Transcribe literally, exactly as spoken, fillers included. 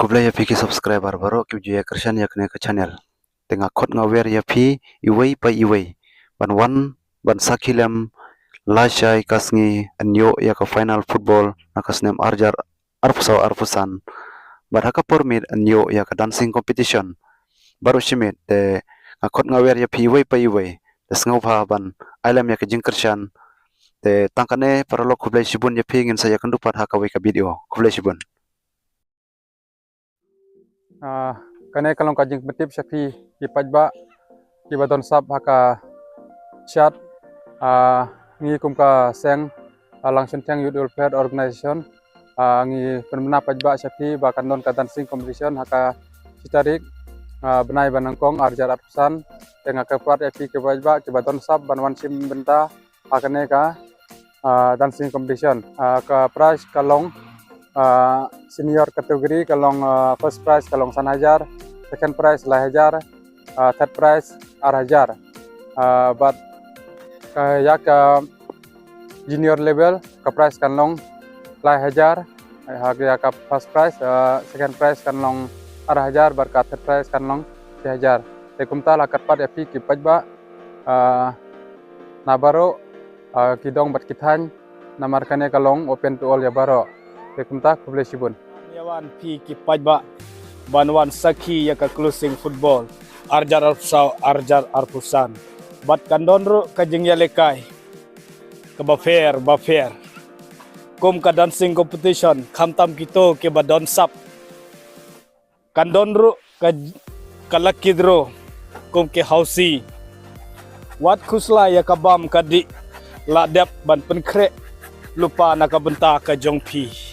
Khublei ïa phi ki subscriber baroh ki ju ïa kyrshan ïa kane ka channel. Te nga khot nga wer ïa phi iwei pa iwei ban wan ban sakhi lem lashai ka sngi yn ïoh ïa ka final football na ka snem arjar arphew saw arphew san. Bad ha ka por miet yn ïoh ïa ka dancing competition. Baroh shi miet te nga khot nga wer ïa phi iwei pa iwei. Te sngewbha ban ai lem ïa ka jingkyrshan. Te tang kane paralok, khublei shibun ïa phi, ngin sa ïakynduh pat ha kawei ka video. Khublei shibun. Ah, kane ka long ka jingpyntip sha phi ki paidbah kiba don sap ha ka chat. Ah, ngi kum ka seng, ah, Langshenthiang Youth Welfare Organization, ah, ngi pynbna paidbah sha phi ba kan don ka dancing competition ha ka shi tarik, ah, bnai ba nyngkong arjar arphew san. Te nga kyrpad ïa phi ki paidbah kiba don sap ban wan shim bynta ha kane ka, ah, dancing competition. Ah, ka prize ka long, ah, senior category ka long, ah, first prize ka long san hajar, second prize lai hajar, ah, third prize ar hajar. Ah, bad ka ïa ka junior level ka prize kan long lai hajar, ha ka ïa ka first prize, ah, second prize kan long ar hajar, bad ka third prize kan long shi hajar. Te kumta la kyrpad ïa phi ki paidbah, ah, na baroh, ah, ki dong bad ki thaiñ, namar kane ka long open to all ïa baroh. Te kumta khublei shibun. Ïa wan phi ki paidbah ban wan sakhi ïa ka closing football arjar arphew saw arjar arphew san. Bad kan don ruh ka jingïalehkai kaba pher bapher kum ka dancing competition, khamtam kito kiba don sap. Kan don ruh ka, ka lucky draw kum ki housie. Wat khuslai ïa ka bam ka dih, la dep ban pynkhreh lypa na ka bynta ka jong phi.